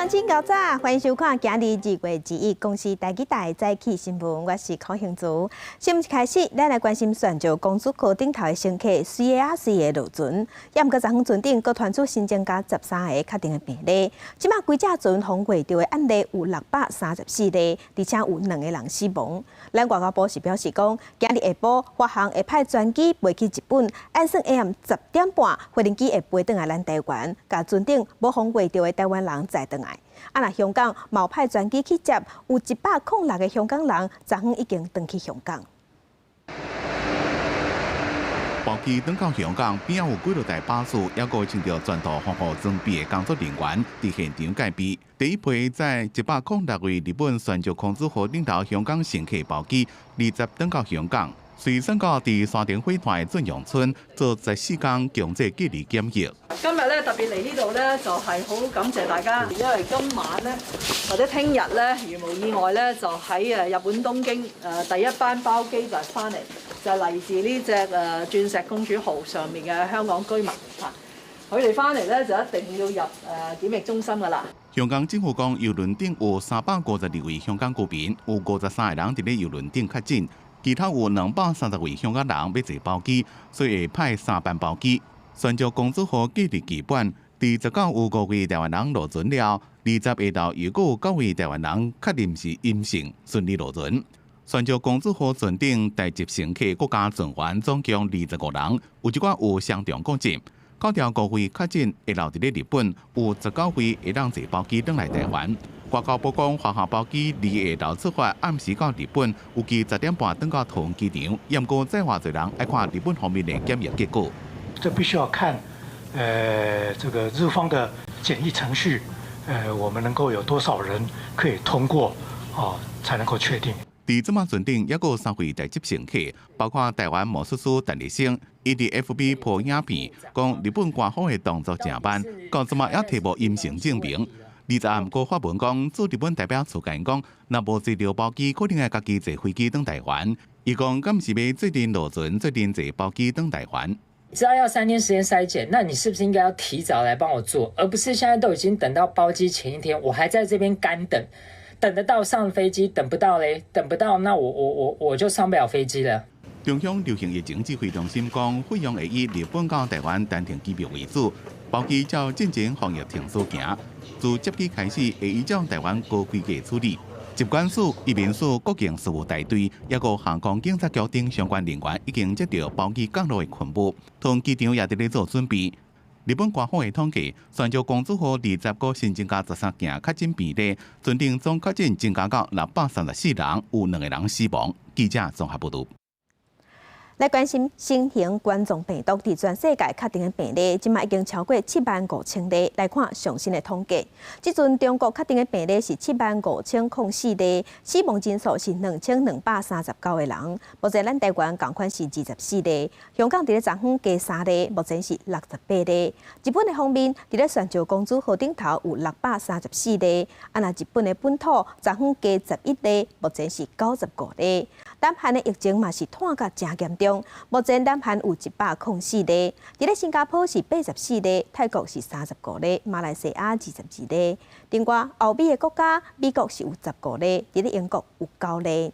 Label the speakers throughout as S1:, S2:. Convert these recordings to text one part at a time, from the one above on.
S1: 鄉親𠢕早，歡迎收看今日2月21公視台語台早起新聞，我是柯興珠。新聞開始，咱來關心船上公主號頂頭的乘客隨个仔隨个落船，也毋過昨昏船頂閣傳出新增加13個確診的病例。這馬規隻船予穢著的案例有634例，而且有兩個人死亡。咱外交部是表示講，今日下晡華航會派專機飛去日本，按算下暗10點半飛行機會飛轉來咱台灣，共船頂無予穢著的台灣人載轉來。啊，若香港嘛有派專機去接，有106個香港人，昨昏已經轉去香港。
S2: 包機轉到香港，邊仔有幾落台巴士，抑閣穿著全套防護裝備的工作人員佇現場戒備。第一批載106位日本船上公主號頂頭香港乘客包機，20轉到香港，隨送到佇沙田火炭的駿洋邨做14天強制隔離檢疫。
S3: 今日咧特別嚟呢度咧，就係好感謝大家，因為今晚咧或者聽日咧，如無意外咧，就喺日本東京第一班包機就係翻嚟，就係嚟自呢隻鑽石公主號上面嘅香港居民嚇，佢哋翻嚟咧就一定要入檢疫中心噶啦。
S2: 香港政府講，郵輪頂有352位香港居民，有53個人佇咧郵輪頂確診，其他有230位香港人欲坐包機，所以會派三班包機。船上公主號隔離期滿，佇19有五位台灣人落船了，20下晝又閣有九位台灣人確認是陰性，順利落船。船上公主號船頂台籍乘客閣加船員總共25人，有一寡有雙重確診。扣掉五位確診會留佇咧日本，有19位會當坐包機轉來台灣。外交部講，華航包機二下晝出發，暗時到日本，預計10點半轉到桃園機場。毋過載偌濟人愛看日本方面的檢疫結果。
S4: 這必須要看，這個日方的檢疫程序，我們能夠有多少人可以通過，哦，才能夠確定。
S2: 佇這馬船頂，抑閣有三位台籍乘客，包括台灣魔術師陳日升，伊佇 FB 鋪影片，講日本官方的動作誠慢，到這馬猶提無陰性證明。20暗閣發文講，駐日本代表處共𪜶講，若無坐著包機，可能愛家己坐飛機轉台灣。伊講，敢是欲做陣落船，做陣坐包機轉台灣？
S5: 知道要3天時間篩檢，那你是不是應該要提早來幫我做，而不是現在都已經等到包機前一天，我還在這邊乾等，等得到上飛機，等不到嘞，等不到，那我就上不了飛機了。
S2: 中央流行疫情指揮中心講，費用會以日本到台灣單程機票為主，包機照進前防疫程序行，自接機開始會依照台灣高規格處理。疾管署、移民署、國境事務大隊，抑閣航空警察局等相關人員已經接到包機降落的勤務，桃園機場也佇咧做準備。日本官方的統計，船上公主號20閣新增加13件確診病例，船頂總確診增加到634人，有兩個人死亡。記者綜合報導。
S1: 來關心新型冠狀病毒佇全世界確診的病例，這馬已經超過7萬5千例。來看上新的統計，這陣中國確診的病例是7萬5004例，死亡人數是2239個人。目前咱台灣仝款是24例，香港佇咧昨昏加三例，目前是68例。日本的方面，佇咧船上公主號頂頭有634例，啊若日本的本土昨昏加11例，目前是95例。南韓的疫情嘛是拖甲誠嚴重，目前南韓有104例，佇咧新加坡是84例，泰國是35例，馬來西亞22例。另外，歐美的國家，美國是有15例，佇咧英國有九例。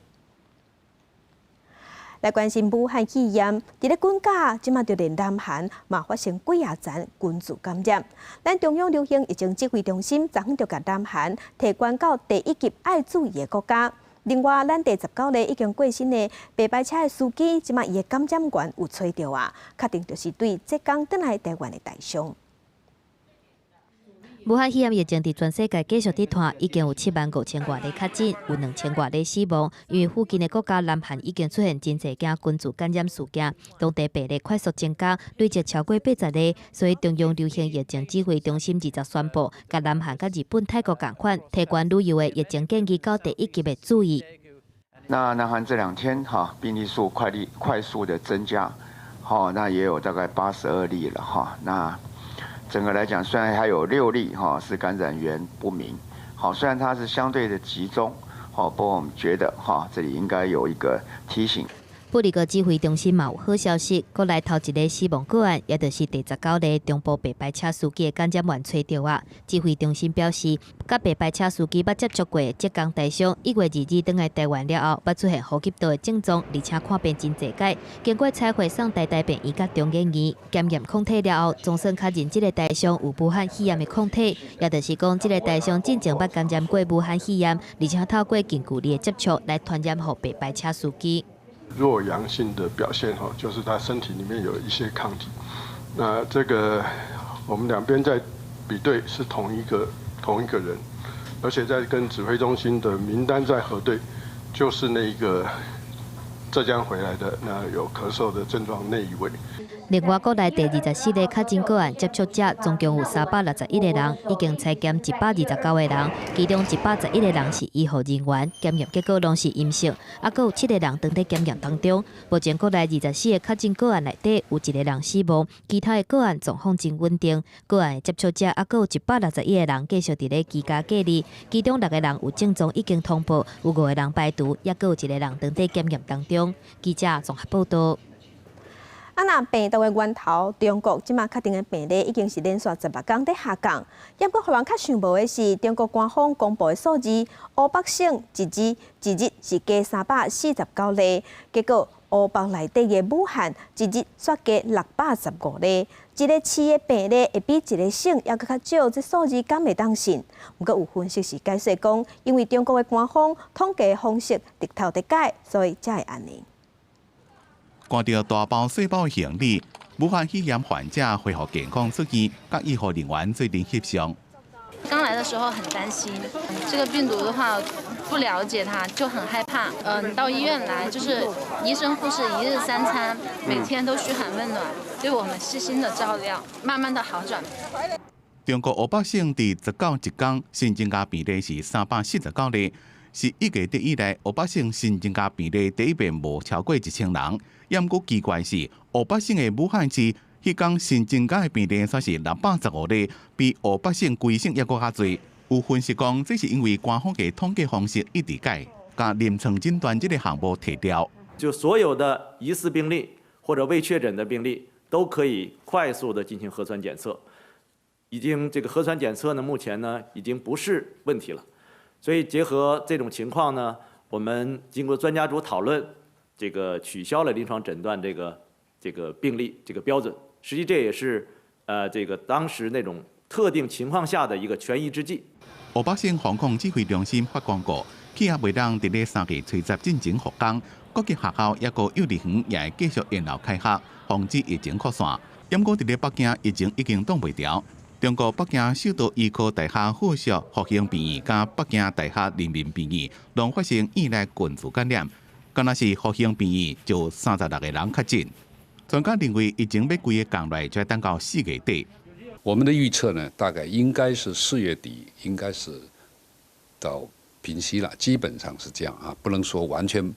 S1: 來關心武漢肺炎，佇咧滾假，這馬就連南韓嘛發生幾仔層群聚感染。咱中央流行疫情指揮中心昨昏就共南韓提懸到第一級愛注意的國家。另外，咱第19例已經過身的白牌車的司機，這馬伊的感染源有揣著啊，確定就是對浙江轉來台灣的台商。
S6: 武漢肺炎疫情佇全世界繼續佇拖，已經有7萬5千外例確診，有2000外例死亡。因為附近的國家南韓已經出現真濟件群聚感染事件，當地病例快速增加，累計超過80例，所以中央流行疫情指揮中心二十宣布，共南韓佮日本、泰國仝款，提懸旅遊的疫情建議到第一級的注意。
S7: 那南韓這兩天哈病例數快力快速的增加，好，那也有大概82例了哈，那。整個來講，雖然還有六例哈是感染源不明，好，雖然它是相對的集中，好，不過我們覺得哈，這裡應該有一個提醒。
S6: 不過指揮中心嘛有好消息，國內頭一个死亡個案，也就是第19例中部白牌車司機的感染源揣著啊。指揮中心表示，佮白牌車司機捌接觸過的浙江台商，1月22轉來台灣了後，捌出現呼吸道的症狀，而且看病真濟擺，經過採血送台大病院佮中研院檢驗抗體了後，總算確認這個台商有武漢肺炎的抗體，也就是講，這個台商進前捌感染過武漢肺炎，而且透過近距離的接觸來傳染予白牌車司機。
S8: 弱陽性的表現哈，就是他身體裡面有一些抗體。那這個我們兩邊在比對是同一個人，而且在跟指揮中心的名單在核對，就是那一個浙江回來的那有咳嗽的症狀那一位。
S6: 另外，國內第24例確診個案接觸者總共有361個人，已經採檢129個人，其中111個人是醫護人員，檢驗結果攏是陰性，猶閣有七個人當佇檢驗當中。目前國內24個確診個案內底有一個人死亡，其他的個案狀況真穩定。個案的接觸者猶閣有161個人繼續佇咧居家隔離，其中六個人有症狀已經通報，有五個人排除，猶閣有一個人當佇檢驗當中。記者綜合報道。
S1: 啊，若病毒的源頭，中國這馬確診的病例已經是連續16工佇下降。不過，予人較想無的是，中國官方公布的數字，湖北省一日一日是加349例，結果湖北內底的武漢一日煞加615例，一個市的病例會比一個省猶閣較少，這數字敢會當信？毋過有分析師解釋講，因為中國的官方統計方式日頭佇改，所以才會按呢。
S2: 掛著大包細包行李，武漢肺炎患者恢復健康出院，佮醫護人員做陣翕相。
S9: 剛來的時候很擔心，這個病毒的話不了解它就很害怕。嗯，到醫院來就是醫生護士一日三餐，每天都噓寒問暖，對我們細心的照料，慢慢的好轉。
S2: 中國湖北省佇19一工新增加病例是349例，是1月底以來湖北省新增加病例第一遍無超過1000人。毋過奇怪是，湖北省的武漢市，彼工新增加的病例煞是615例，比湖北省規省猶閣較濟。有分析講，這是因為官方的統計方式一直改，共臨床診斷這個項目提掉。
S10: 就所有的疑似病例或者未確診的病例，都可以快速的進行核酸檢測。已經這個核酸檢測呢，目前呢已經不是問題了。所以結合這種情況呢，我們經過專家組討論，這個取消了臨床診斷這個病例這個標準。實際這也是這個當時那種特定情況下的一個權宜之計。
S2: 湖北省防控指揮中心發公告，企業袂當佇咧3月初10進前復工，各級學校抑閣幼兒園也會繼續延後開學，防止疫情擴散。毋過佇咧北京，疫情已經擋袂牢。中國北京首都醫科大學附屬復興病院佮北京大學人民病院，攏發生院內群聚感染，敢若是復興病院就36個人確診。專家認為，疫情欲規个降落來，就欲等到4月底。
S11: 我們的預測呢，大概應該是4月底，應該是到平息了，基本上是這樣啊，不能說完全，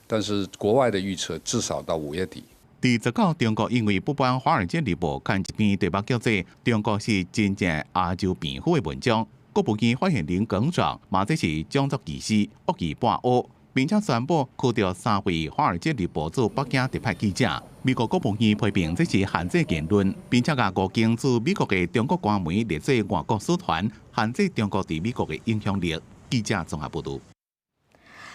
S11: 但是國外的預測至少到5月底。
S2: 佇19，中國因為不滿《華爾街日報》刊一篇題目叫做《中國是真正亞洲蝙蝠》的文章，國務院發言人耿爽罵這是種族歧視、惡意抹烏，並且宣布辭掉三位《華爾街日報》駐北京特派記者。美國國務院批評這是限制言論，並且共五間駐美國的中國官媒列做外國使團，限制中國佇美國的影響力。記者綜合報導。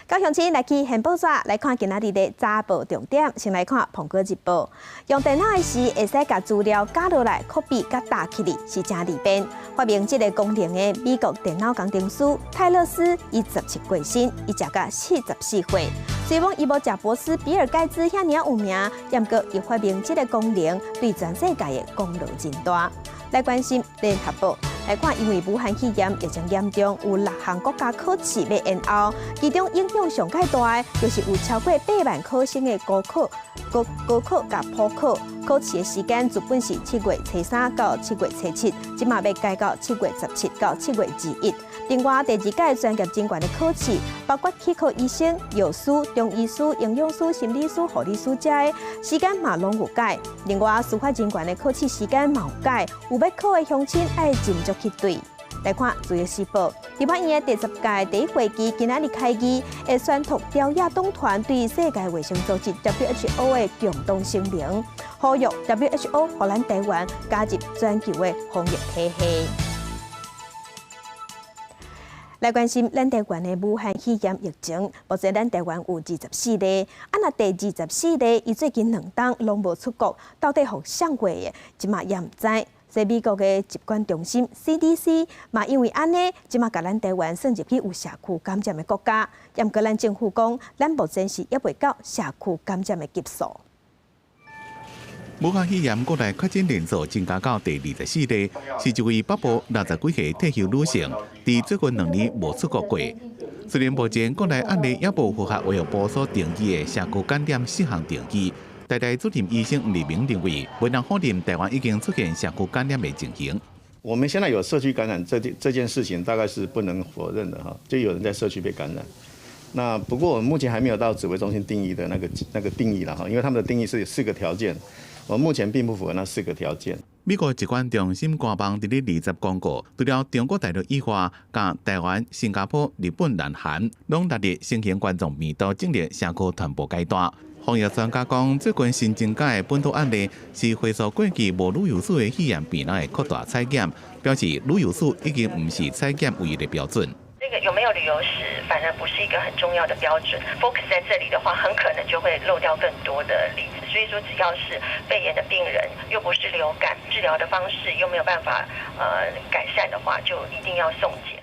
S1: 各鄉親來去掀報紙來看今仔日的早報重點，先來看《蘋果日報》。用電腦的時，會使共資料加落來、copy佮貼起來，是誠利便。發明這個功能的美國電腦工程師泰勒斯，伊17過身，伊食甲44歲。雖罔伊無賈伯斯、比爾蓋茨遐爾有名，毋過伊發明這個功能，對全世界的功勞真大。來關心聯合報。來看，因為武漢肺炎疫情嚴重，有六項國家考試欲延後，其中影響上蓋大的，就是有超過8萬考生的高考、高考佮普考，考試的時間原本是7月初3到7月初7，這馬欲改到7月17到7月21。另外，第二階專業人員的考試，包括齒科醫生、藥師、中醫師、營養師、心理師、護理師遮的時間嘛攏有改。另外，司法人員的考試時間嘛有改，有欲考的鄉親愛盡速去對。來看《自由時報》，立法院的第10屆第一會期今仔日開議，會宣讀朝野黨團對世界衛生組織 WHO 的共同聲明，呼籲 WHO 予咱台灣加入全球的防疫體系。來關心咱台灣的武漢肺炎疫情，目前咱台灣有24例，啊若第二十四例，伊最近2冬攏無出國，到底予誰過的？這馬也毋知。所以美國的疾管中心 CDC 嘛，因為按呢，這馬共咱台灣算入去有社區感染的國家。毋過咱政府講，咱目前是猶未到社區感染的級數。
S2: 武漢肺炎國內確診人數增加到第24例，是一位北部60幾歲退休女性，佇最近2年無出國過。雖然目前國內案例猶無符合衛福部所定義的社區感染四項定義，台大主任醫生吳立明認為，未能否認台灣已經出現社區感染的情形。
S12: 我們現在有社區感染這件事情，大概是不能否認的哈，就有人在社區被感染。那不過我們目前還沒有到指揮中心定義的那個定義了哈，因為他們的定義是四個條件。我目前並不符合那四個條件。
S2: 美國疾管中心官網佇咧20公告，除了中國大陸以外，共台灣、新加坡、日本、南韓，攏納入新型冠狀病毒進入社區傳播階段。防疫專家講，最近新增加的本土案例是回溯過去無旅遊史的肺炎病人的擴大採檢，表示旅遊史已經毋是採檢唯一的標準。
S13: 這個有沒有旅遊史，反而不是一個很重要的標準。focus 在這裡的話，很可能就會漏掉更多的例子。所以說，只要是肺炎的病人，又不是流感，治療的方式又沒有辦法改善的話，就一定要送檢。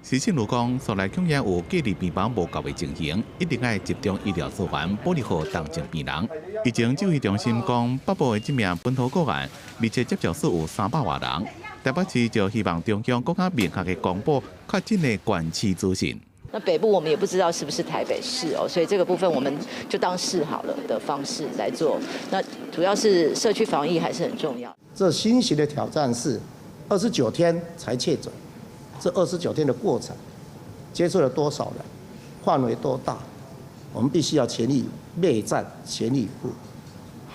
S2: 施慶如講，所內恐驚有隔離病房無夠的情形，一定愛集中醫療資源，保留好重症病人。疫情指揮中心講，北部的這名本土個案，密切接觸史有300外人。台北市就希望中央閣較明確的公布確診的縣市資訊。
S14: 那北部我們也不知道是不是台北市哦，所以這個部分我們就當是好了的方式來做。那主要是社區防疫還是很重要。
S15: 這新型的挑戰是29天才確診，這二十九天的過程接觸了多少人，範圍多大，我們必須要全力備戰，全力以赴。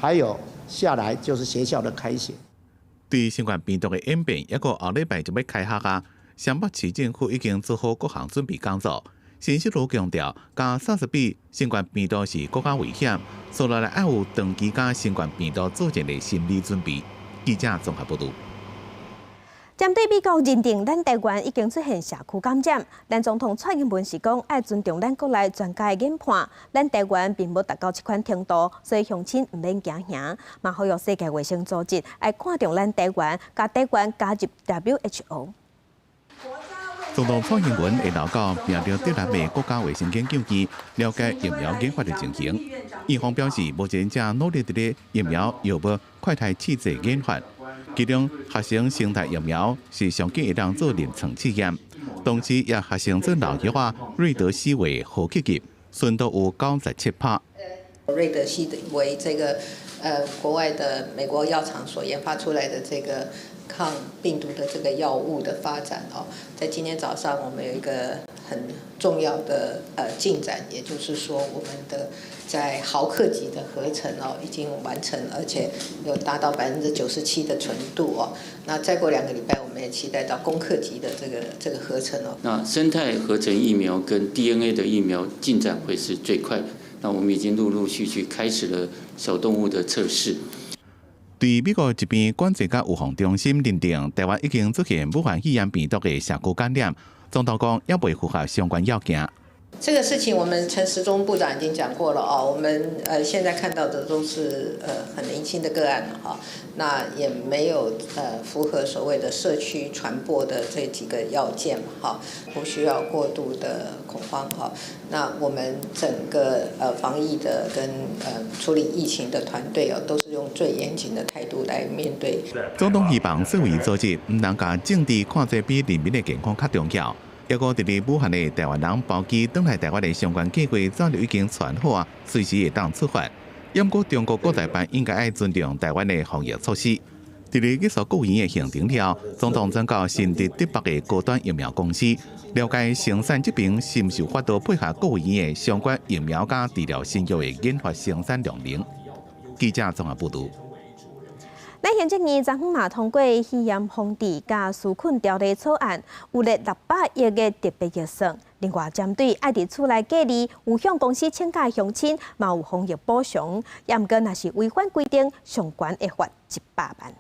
S15: 還有下來就是學校的開學。
S2: 對新冠病毒的演變，猶閣後禮拜就欲開學啊！雙北市政府已經做好各項準備工作。新西路強調，佮 SARS 比，新冠病毒是閣較危險，所以來愛有長期佮新冠病毒作戰的心理準備。記者綜合報導。
S1: 針對美國認定咱台灣已經出現社區感染，咱總統蔡英文是講愛尊重咱國內專家的研判，咱台灣並無達到這款程度，所以鄉親毋免驚嚇。嘛呼籲世界衛生組織愛看重咱台灣，共台灣加入 WHO。
S2: 總統蔡英文下晝到屏東竹南的國家衛生研究院了解疫苗研發的情形。院方表示，目前正努力佇咧疫苗藥物快篩試劑研發。其中，合成生態疫苗是上緊會當做臨床試驗，同時也合成做老藥仔瑞德西韋好克級，純度有97%。
S16: 瑞德西韋這個國外的美國藥廠所研發出來的這個抗病毒的這個藥物的發展哦，在今天早上我們有一個很重要的進展，也就是說我們的在毫克級的合成哦已經完成，而且有達到97%的純度哦。那再過2個禮拜，我們也期待到公克級的這個合成哦。
S17: 那生態合成疫苗跟 DNA 的疫苗進展會是最快的。那我們已經陸陸續續開始了小動物的測試。
S2: 對美國疾病管制及預防中心認定，台灣已經出現武漢肺炎病毒的社區感染，總統講猶未符合相關要件。
S16: 這個事情，我們陳時中部長已經講過了哦。我們現在看到的都是很零星的個案哈，那也沒有符合所謂的社區傳播的這幾個要件嘛哈，不需要過度的恐慌哈。那我們整個防疫的跟處理疫情的團隊哦，都是用最嚴謹的態度來面對。
S2: 總統希望世衛組織毋通共政治看做比人民的健康較重要。猶閣佇咧武漢的台灣人包機轉來台灣的相關計劃早就已經傳好啊，隨時會當出發。毋過中國國台辦應該愛尊重台灣的防疫措施。佇咧結束國務院的行程了，總統轉到新竹竹北的高端疫苗公司，了解生產這邊是毋是有法度配合國務院的相關疫苗佮治療新藥的研發生產量能。記者綜合報導。
S1: 咱行政院昨昏嘛通過肺炎防治佮紓困條例草案，有列600億的特別預算。另外，針對愛佇厝內隔離有向公司請假鄉親，嘛有防疫補償。也毋過，若是違反規定，上懸會罰100萬。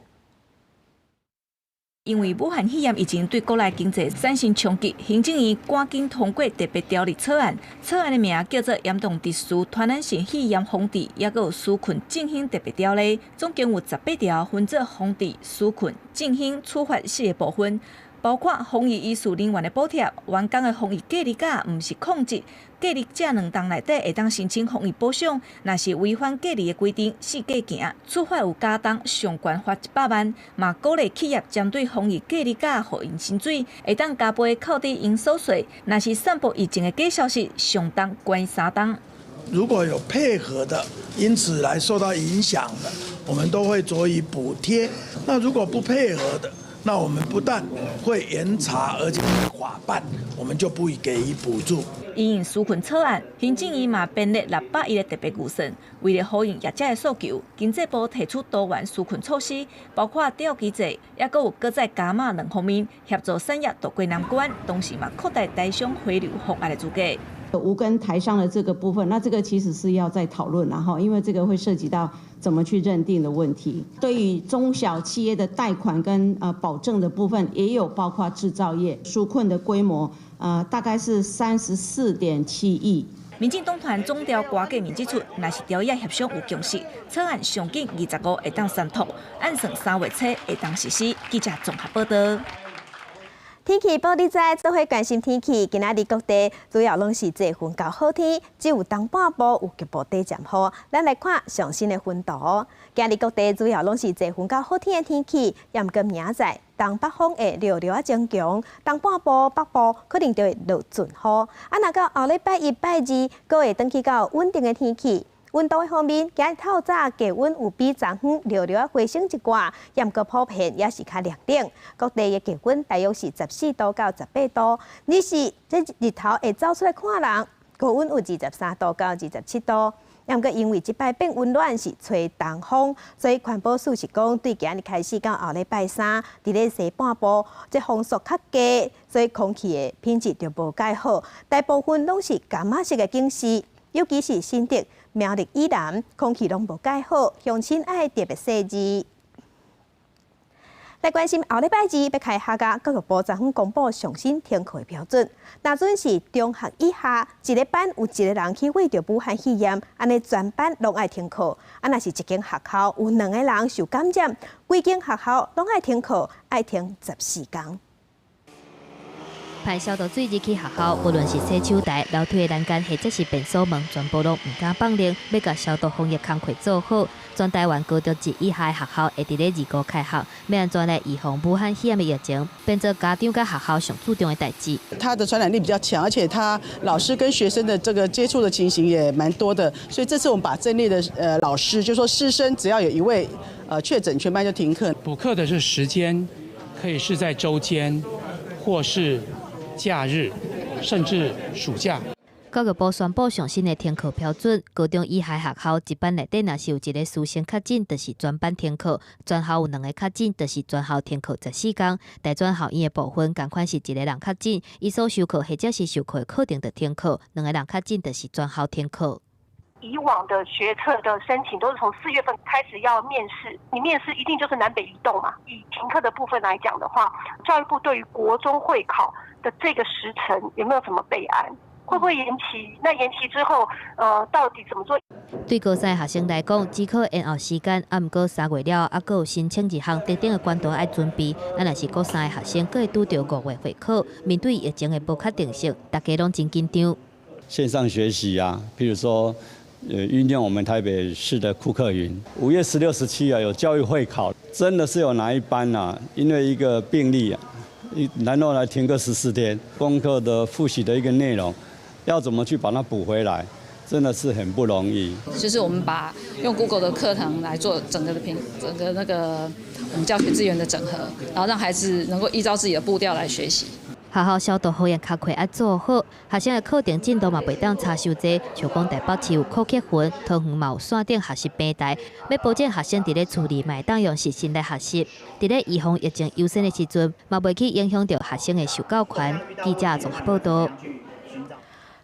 S18: 因為武漢肺炎疫情對國內經濟產生衝擊，行政院趕緊通過特別條例草案。草案的名叫做《嚴重特殊傳染性肺炎防治抑閣有紓困振興特別條例》，總共有18條，分做防治、紓困、振興、處罰四個部分，包括防疫醫事人員的補貼、員工的防疫隔離假，毋是控制隔離者2冬內底會當申請防疫補償，若是違反隔離的規定，四過行，處罰有加重，上懸罰100萬。嘛鼓勵企業針對防疫隔離假予𪜶薪水，會當加倍扣抵營所稅。若是散布疫情的假消息，上重關3冬。
S19: 如果有配合的，因此來受到影響的，我們都會佐以補貼。那如果不配合的，那我們不但會嚴查，而且法辦，我們就不會給予補助。
S18: 因應紓困草案，行政院嘛編列600億的特別預算，為了呼應業者的訴求，經濟部提出多元紓困措施，包括吊機制，抑閣有閣再加碼兩方面協助產業渡過難關，同時嘛擴大台商回流方案的資格。
S20: 無根台商的這個部分，那這個其實是要再討論，然後因為這個會涉及到怎麼去認定的問題。對於中小企業的貸款跟保證的部分，也有包括製造業紓困的規模，大概是34.7億。
S18: 民進黨團總召郭建明指出，若是朝野協商有共識，草案上緊25會當宣讀，按算3月初會當實施。記者綜合報道。
S1: 天氣報你知，做伙關心天氣。今仔日各地主要攏是濟雲到好天，只有東半部有局部短暫雨。咱來看上新的雲圖。今日各地主要攏是濟雲到好天的天氣，也毋過明仔載東北風會略略仔增強，東半部、北部可能就會落陣雨。啊，若到後禮拜一、拜二，閣會轉去到穩定的天氣。溫度方面，今日透早低溫有比昨昏略略回升一寡，也毋過普遍也是較涼冷。各地的低溫大約是14度到18度。你是這日頭會走出來看人，高溫有23度到27度。也毋過因為這擺變溫暖是吹東風，所以環保署是講，對今日開始到後禮拜三，佇咧西半部，這風速較低，所以空氣的品質就無蓋好。大部分攏是柑仔色的警示，尤其是新竹、苗栗以南，空氣攏無蓋好，鄉親愛特別細緻。來關心後禮拜二欲開學矣，教育部昨昏公布上新停課的標準。若準是中學以下，一個班有一個人去染著武漢肺炎，按呢全班攏愛停課。啊，若是一間學校有兩個人受感染，規間學校攏愛停課，愛停14工。
S6: 派消毒水入去學校，無論是洗手台、樓梯的欄杆，或者是便所門，全部攏毋敢放冷，欲共消毒防疫工課做好。全台灣高中職以下的學校會佇咧25開學，欲按怎來預防武漢肺炎的疫情，變做家長佮學校上注重的代誌。
S21: 它的傳染力比較強，而且他老師跟學生的這個接觸的情形也蠻多的，所以這次我們把這類的老師，就說師生只要有一位確診，全班就停課。
S22: 補課的這時間可以是在週間，或是假日，甚至暑假。
S6: 教育部宣布上新的停課標準，高中以下學校一班內底若是有一個師生確診，就是全班停課；全校有兩個確診，就是全校停課14工。大專校院的部分，仝款是一個人確診，伊所修課或者是授課的課程就停課；兩個人確診，就是全校停課。
S23: 以往的學測的申請都是從4月份開始要面試，你面試一定就是南北移動嘛。以停課的部分來講的話，教育部對於國中會考的這個時程有沒有什麼備案？會不會延期？那延期之後，到底怎麼做？
S6: 對高三學生來講，指考延後時間，啊，毋過3月了，猶閣有申請入學等等的管道愛準備。啊，若是國三的學生，閣會拄著5月會考，面對疫情的無確定性，大家攏真緊張。
S24: 線上學習啊，譬如說，運用我們台北市的庫克雲。5月16、17啊，有教育會考，真的是有哪一班啊？因為一個病例啊，然後來停課14天，功課的複習的一個內容，要怎麼去把它補回來，真的是很不容易。
S9: 就是我們把用 Google 的課堂來做整個的平，整個那個我們教學資源的整合，然後讓孩子能夠依照自己的步調來學習。
S6: 學校消毒防疫工課愛做好，學生的課程進度嘛袂當差傷濟。像講台北市有柯克園、桃園嘛有山頂學習平台，欲保證學生佇咧厝裡嘛會當用視訊來學習。佇咧預防疫情優先的時陣，嘛袂去影響著學生的受教權。記者綜合報道。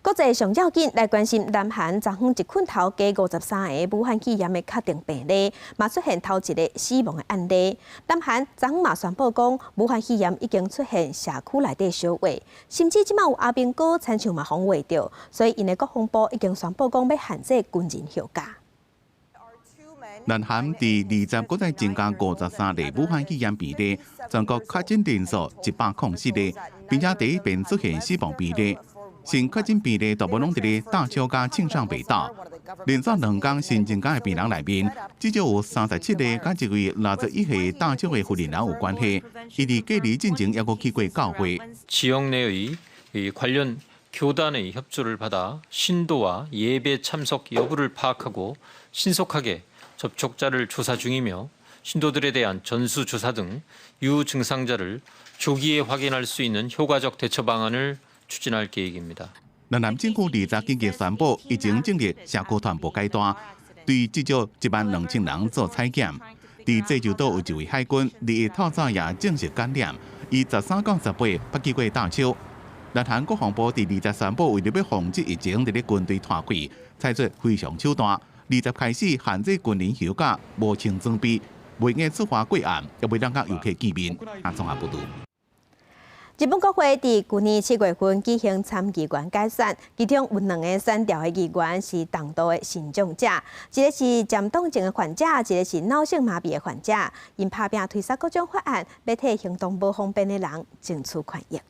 S1: 國際上要緊來關心，南韓昨昏一困頭加53個武漢肺炎的確定病例，嘛出現頭一个死亡的案例。南韓昨昏嘛宣布講，武漢肺炎已經出現社區內底相話，甚至這馬有阿兵哥親像嘛予人話著，所以𪜶的國防部已經宣布講欲限制軍人休假。
S2: 南韓佇20閣再增加53例武漢肺炎病例，全國確診人數104例，並且第一遍出現死亡病例。新確診病例大部分攏佇咧大邱佮慶尚北道，連續2工新增加的病人內面，至少有37個佮一位61歲大邱的婦人有關係，伊佇隔離進前猶閣去過教會。
S3: 지역 내의 관련 교단의 협조를 받아 신도와 예배 참석 여부를 파악하고 신속하게 접촉자를 조사 중이며 신도들에 대한 전수조사 등 유증상자를 조기에 확인할 수 있는 효과적 대처 방안을 추진할 계획입니다。
S2: 南韓政府20緊急宣布，疫情進入社區傳播階段，對至少1萬2千人做採檢。佇濟州島有一位海軍，21透早也證實感染，伊13到18捌去過大邱。南韓國防部佇二十宣布，為著欲防止疫情佇咧軍隊拖開，採取非常手段。二十開始限制軍人休假，無穿裝備，袂用出發過暗，也袂當佮遊客見面。啊，綜合報導。
S1: 日本國會佇舊年7月份舉行參議員改選，其中有兩個選調的議員是重度的身障者，一个是漸凍症的患者，一个是腦性麻痹的患者。𪜶拍拚推捒各種法案，欲替行動無方便的人爭取權益。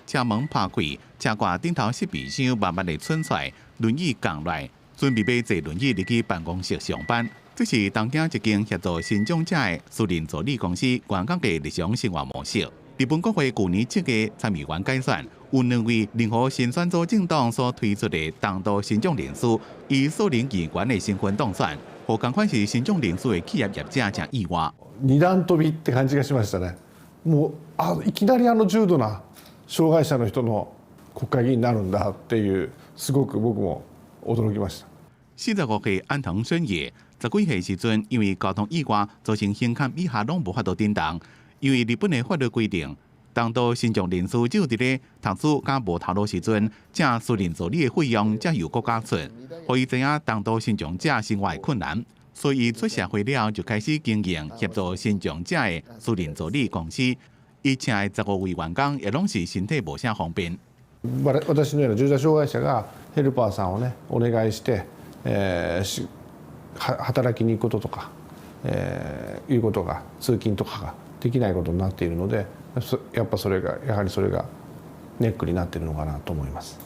S2: 車門拍開，車掛頂頭設備箱慢慢的伸出來，輪椅降落來，準備欲坐輪椅入去辦公室上班。這是東京一間協助身障者的私人助理公司員工的日常生活模式。日本國會舊年7月參議員改選，有兩位聯合新選組政黨所推出的重度身障人士，以素人議員的身份當選，予仝款是身障人士的企業業者誠意外。
S4: 二段跳びって感じがしましたね。もうあいきなりあの重度な障害者の人の国会議員になるんだっていうすごく僕も驚きました。
S2: 45歲安藤伸也，十幾歲時陣因為交通意外造成胸坎以下攏無法度振動。因為日本的法律規定，重度身障人士只有佇咧讀書佮無頭路時陣，請私人助理的費用才由國家出，予伊知影重度身障者生活的困難，所以出社會了就開始經營協助身障者的私人助理公司。伊請的15位員工也攏是身體無啥方便。
S4: 私のような重度障害者がヘルパーさんをねお願いして、働きに行くこととか、いうことが通勤とかができないことになっているので、やっぱそれがやはりそれがネックになっているのかなと思います。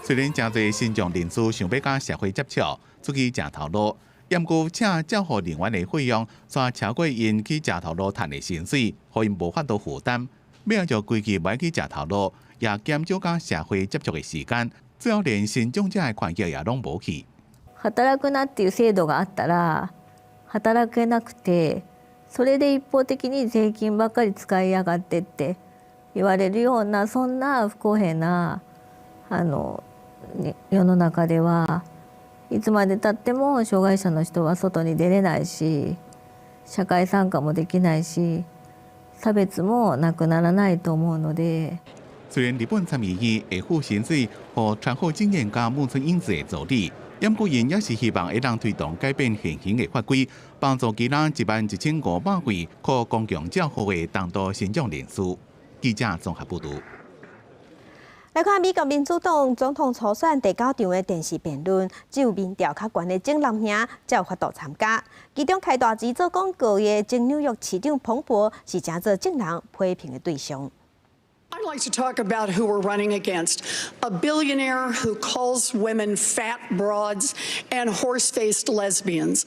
S2: 雖然誠濟身障人士想欲佮社會接觸，出去食頭路，毋過請照護人員的費用，煞超過𪜶去食頭路趁的薪水，予𪜶無法度負擔。尾仔就規氣無愛去食頭路，也減少佮社會接觸的時間，最後連身障者的權益也攏無去。
S5: 働くなっていう制度があったら働けなくて、それで一方的に税金ばっかり使いやがってって言われるようなそんな不公平な世の中ではいつまでたっても障害者の人は外に出れないし、社会参加もできないし、差別もなくならないと思うので。
S2: 雖然日本參議院會付薪水予川口正彥佮木村英子的助理，毋過𪜶也是希望會當推動改變現行的法規，幫助其他1萬1500位靠公共照護的重度身障人士。記者綜合報導。
S1: 來看美國民主黨總統初選第九場的電視辯論，只有民調較懸的前男兄才有法度參加。其中開大錢做廣告的前紐約市長彭博是成做眾人批評的對象。
S7: Our Like to talk about who we're running against. A billionaire who calls women fat broads and horse-faced lesbians.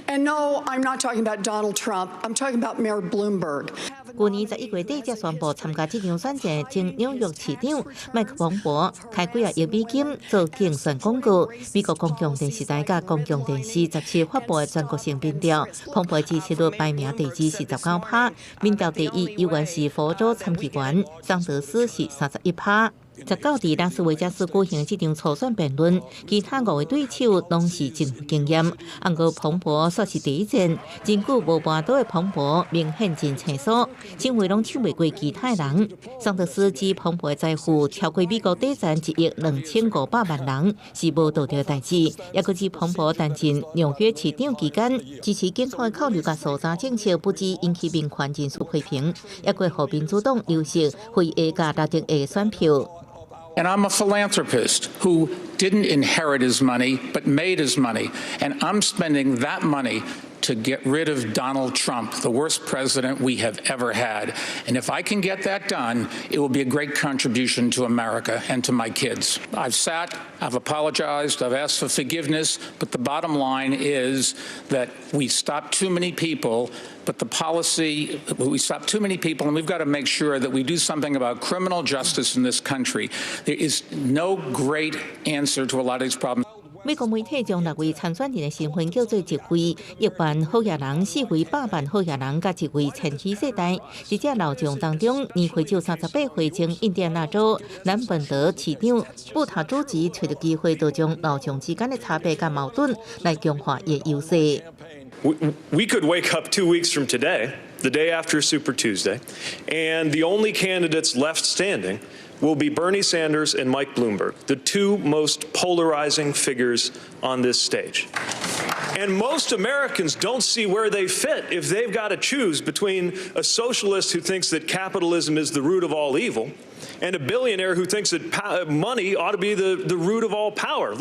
S7: And no, I'm not talking about Donald Trump. I'm talking about Mayor Bloomberg.
S8: 舊年11月底才宣布參加這場選戰，前紐約市長麥克彭博開幾仔億美金做競選廣告。美國公共電視台佮公共電視17發布的全國性民調，彭博支持率排名第二是19%，民調第一猶原是佛州參議員桑德斯是31%。19佇拉斯維加斯舉行這場初選辯論，其他五位對手攏是真有經驗。毋過彭博煞是第一戰，真久無跋倒的彭博明顯真輕鬆，搶話攏搶袂過其他人。桑德斯指彭博的財富超過美國底層1億2500萬人，是無道德的代誌。抑閣指彭博擔任紐約市長期間，支持健康的考慮佮肅查政策，不止引起民權人士批評，抑閣予民主黨流失非裔佮拉丁裔選票。
S10: And I'm a philanthropist who didn't inherit his money, but made his money. And I'm spending that money to get rid of Donald Trump, the worst president we have ever had. And if I can get that done, it will be a great contribution to America and to my kids. I've sat, I've apologized, I've asked for forgiveness, but the bottom line is that we stopped too many people, but the policy, we stopped too many people, and we've got to make sure that we do something about criminal justice in this country. There is no great answer to a lot of these problems.
S8: 美國媒體將六位參選人的身份叫做一位億萬好額人、四位百萬好額人，佮一位千禧世代。佇這老將當中，年歲只38歲，前印第安納州南本德市長布塔主席揣著機會，就將老將之間的差別佮矛盾來強化伊的優勢。
S11: We could wake up 2 weeks from today, the day after Super Tuesday, and the only candidates left standing will be Bernie Sanders and Mike Bloomberg, the two most polarizing figures on this stage. And most Americans don't see where they fit if they've got to choose between a socialist who thinks that capitalism is the root of all evil and a billionaire who thinks that money ought to be the root of all power.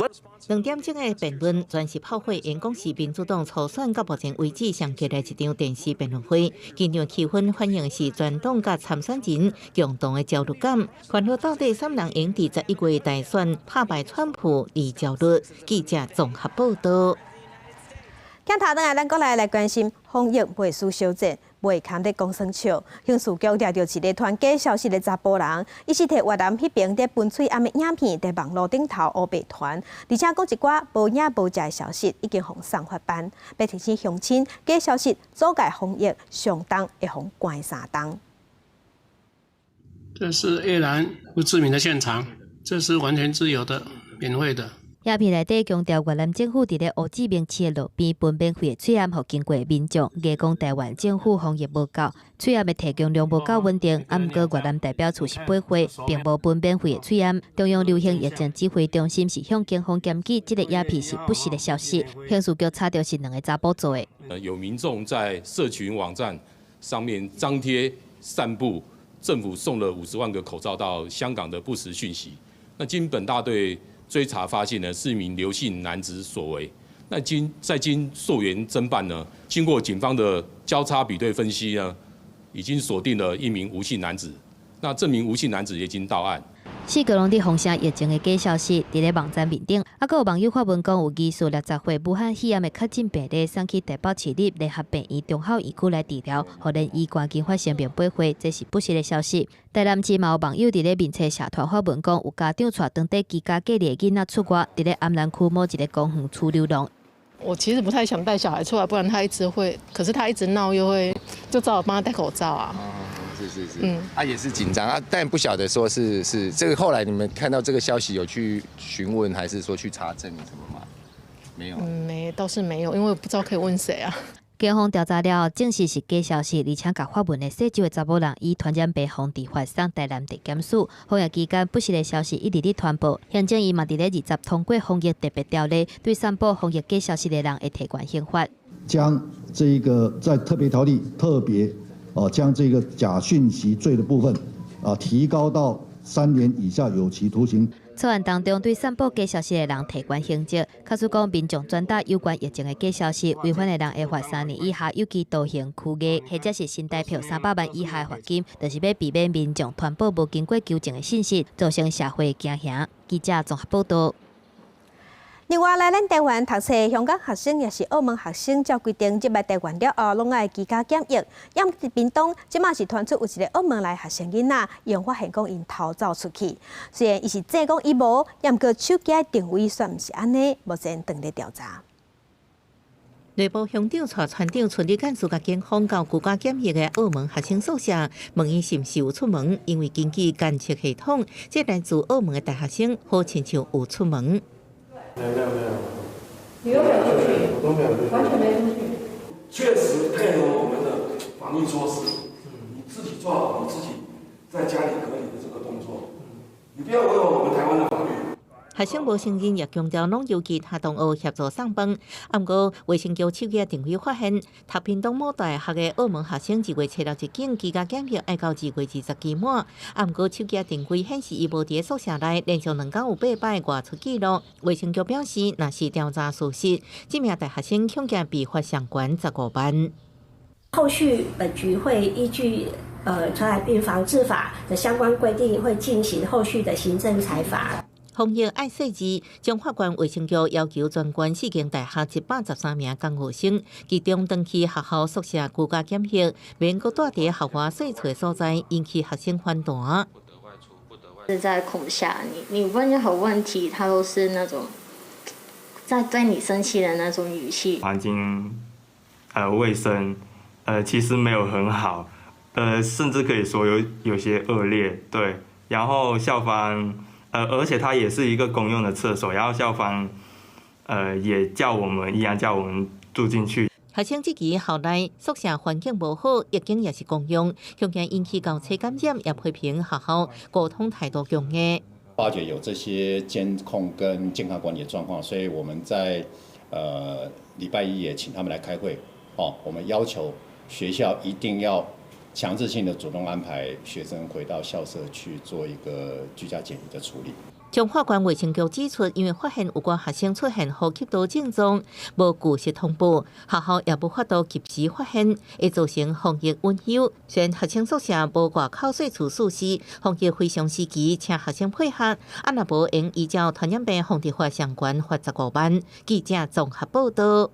S8: 2點鐘的辯論全是炮火，因講是民主黨初選到目前為止上激烈一場電視辯論會。現場氣氛反映是全黨佮參選人共同的焦慮感。煩惱到底啥人會佇11月大選拍敗川普而焦慮。記者綜合報道。
S1: 鏡頭轉來，咱閣來關心防疫袂輸小戰，袂堪咧講耍笑。刑事局掠著一个傳假消息的查埔人，伊是提越南彼爿咧分喙罨的影片佇網路頂頭烏白傳，而且講一寡無影無跡的消息已經予送法辦，欲提醒鄉親，假消息阻礙防疫，上重會予關3冬。
S25: 這是越南胡志明的現場，這是完全自由的、免費的。
S6: 影片內底強調越南政府佇咧胡志明市的路邊分免費的喙罨，予經過民眾，硬講台灣政府防疫無夠，喙罨的提供量無夠穩定。啊，毋過越南代表處是八歲，並無分免費的喙罨。中央流行疫情指揮中心是向警方檢舉，這個影片是不實的消息。刑事局查著是兩个查埔做的。
S26: 有民眾在社群網站上面張貼、散布政府送了50萬個口罩到香港的不實訊息。那經本大隊追查發現呢，是一名劉姓男子所為。那經溯源偵辦呢，經過警方的交叉比對分析呢，已經鎖定了一名吳姓男子。那這名吳姓男子也已經到案。
S6: 四界攏佇風聲疫情的假消息，佇咧網站面頂，啊，閣有網友發文講有疑似60歲武漢肺炎的確診病例送去台北市立聯合病院忠孝院區來治療，予連醫趕緊發生命八歲，這是不實的消息。台南市嘛有網友佇咧面冊社團發文講，有家長帶當地居家隔離的囡仔出外，佇咧安南區某一个公園處流浪。
S27: 我其實不太想帶小孩出來，不然他一直會，可是他一直鬧又會，就只好幫他戴口罩啊。
S28: 是是是，啊也是緊張啊，但不曉得說是這個。後來你們看到這個消息有去詢問，還是說去查證什麼嗎？沒有，
S27: 嗯，沒，倒是沒有，因為不知道可以問誰啊。
S6: 警方調查了後，證實是假消息，而且共發文的姓周的查某人以傳染病防治法送台南地檢署。防疫期間，不實的消息一直咧傳播。行政院嘛佇咧20通過防疫特別條例，對散布防疫假消息的人會提懸刑罰。
S29: 將這一個在特別條例特別哦，將這個假訊息罪的部分啊提高到3年以下有期徒刑。
S6: 草案當中對散布假消息的人提懸刑責，假使講民眾轉達有關疫情的假消息，違反的人會罰3年以下有期徒刑、拘役，或者是新台票300萬以下的罰金，就是欲避免民眾傳播無經過求證的信息，造成社會驚嚇。記者綜合報道。
S1: 另外來咱台灣讀冊，香港學生抑是澳門學生，照規定入來台灣了後，攏愛居家檢疫。毋過屏東這馬是傳出有一個澳門來學生囡仔，𪜶發現講𪜶偷走出去。雖然伊是證講伊無，毋過手機的定位煞毋是按呢，目前正咧調查。
S8: 內部鄉長帶村長出入幹事共警方到居家檢疫的澳門學生宿舍，問伊是毋是有出門，因為根據監測系統，這來自澳門的大學生好親像有出門。
S12: 沒有沒有沒有，
S13: 你都沒有出去，
S12: 我都沒有出去，
S13: 完全沒出去。
S12: 確實配合我們的防疫措施，你自己做好你自己在家裡隔離的這個動作，你不要違反我們台灣的法律。
S8: 學生無承認，也強調攏由其他同學協助送飯。毋過衛生局手機定位發現，讀屏東某大學的澳門學生2月7日入境，居家檢疫愛到2月20期滿。毋過手機定位顯示伊無佇宿舍內，連續兩工有八擺外出記錄。衛生局表示，若是調查屬實，這名大學生恐驚被罰上懸15萬。
S14: 後續本局會依據傳染病防治法的相關規定，會進行後續的行政裁罰。
S8: 防疫愛細緻，彰化縣衛生局要求全縣四間大學113名講學生，其中轉去學校宿舍居家檢疫，免閣蹛佇校外洗澡所在，引起學生反彈。
S15: 是在恐嚇你，你問任何問題，他都是那種在對你生氣的那種語氣。
S16: 環境，衛生，其實沒有很好，甚至可以說有些惡劣，對。然後校方。而且它也是一個公用的廁所，然後校方，也叫我們依然叫我們住進去。
S8: 學生質疑校內宿舍環境無好，浴間也是公用，恐驚引起交叉感染，也批評學校溝通態度強硬。
S17: 發覺有這些監控跟健康管理的狀況，所以我們在禮拜一也請他們來開會。哦，我們要求學校一定要強制性的主動安排學生回到校舍去做一個居家檢疫的處理。
S8: 彰化縣衛生局指出，因為發現有關學生出現呼吸道症狀，無據實通報，學校也無法度及時發現，會造成防疫隱憂。雖然學生宿舍無外口洗澡設施，防疫非常時期，請學生配合。啊，若無會依照傳染病防治法相關罰15萬。記者綜合報道。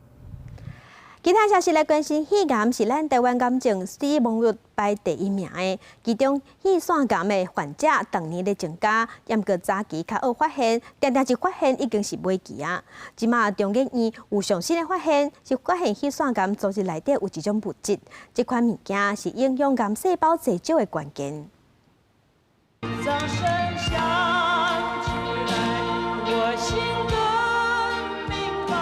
S1: 其他消息來關心，肺癌是咱台灣癌症死亡率排第一名的，其中肺腺癌的患者逐年咧增加，毋過早期較好發現，定定一發現已經是尾期啊。這馬中研院有上新的發現，是發現肺腺癌組織內底有一種物質，這款物件是影響癌細胞濟少的關鍵。
S18: 掌聲響起來，我心更明白。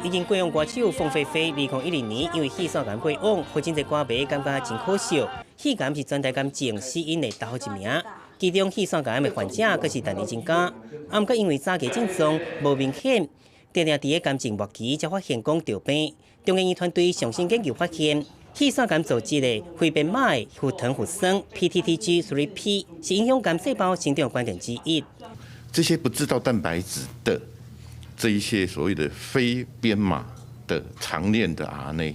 S19: 已經過往歌手鳳飛飛，2012年因為肺腺癌過往，予真濟歌迷感覺真可惜。肺癌是全台癌症死因的頭一名，其中肺腺癌的患者閣是逐年增加。啊，毋過因為早期症狀無明顯，定定佇個癌症末期才發現講著病。中研院團隊上新研究發現，肺腺癌組織的非編碼的核糖核酸 PTTG3P 是影響癌細胞生長關鍵之一。
S20: 這些不知道蛋白質的這一些所謂的非編碼的長鏈的 RNA，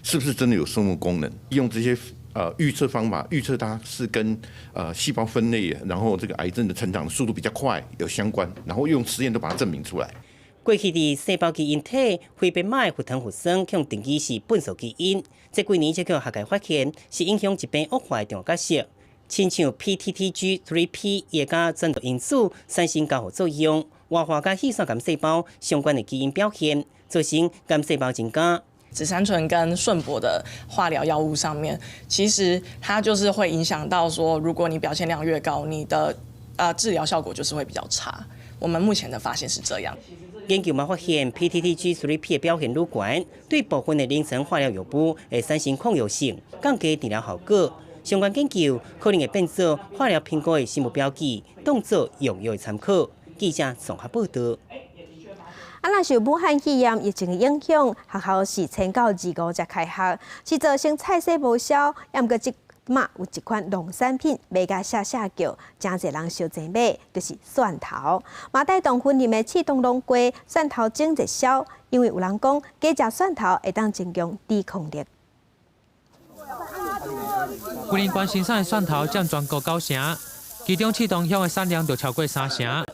S20: 是不是真的有生物功能？用這些預測方法預測它是跟細胞分裂，然後這個癌症的成長速度比較快有相關，然後用實驗都把它證明出來。
S19: 過去佇細胞基因體非編碼的核糖核酸，予定義是糞埽基因。這幾年才予學界發現，是影響疾病惡化的重要角色。親像 PTTG3P 會佮轉錄因子產生交互作用，活化佮肺腺癌細胞相關的基因表現，造成癌細胞增加。
S30: 紫杉醇跟順鉑的化療藥物上面，其實它就是會影響到說，如果你表現量越高，你的治療效果就是會比較差。我們目前的發現是這樣。
S19: 研究嘛發現，PTTG3P 的表現愈懸，對部分的臨床化療藥物會產生抗藥性，降低治療效果。相關研究可能會變做化療評估的生物標記，當做用藥的參考。記者綜合報道。
S1: 啊，若受武漢肺炎疫情的影響，學校是延到25才開學，是造成菜色無銷，抑毋過這嘛有一款農產品賣甲嚇嚇叫，誠濟人相爭買，就是蒜頭。嘛帶動雲林的刺桐農會蒜頭精熱銷，因為有人講，加食蒜頭會當增強抵抗力。
S2: 雲林縣生產的蒜頭佔全國九成，其中刺桐鄉的產量就超過三成。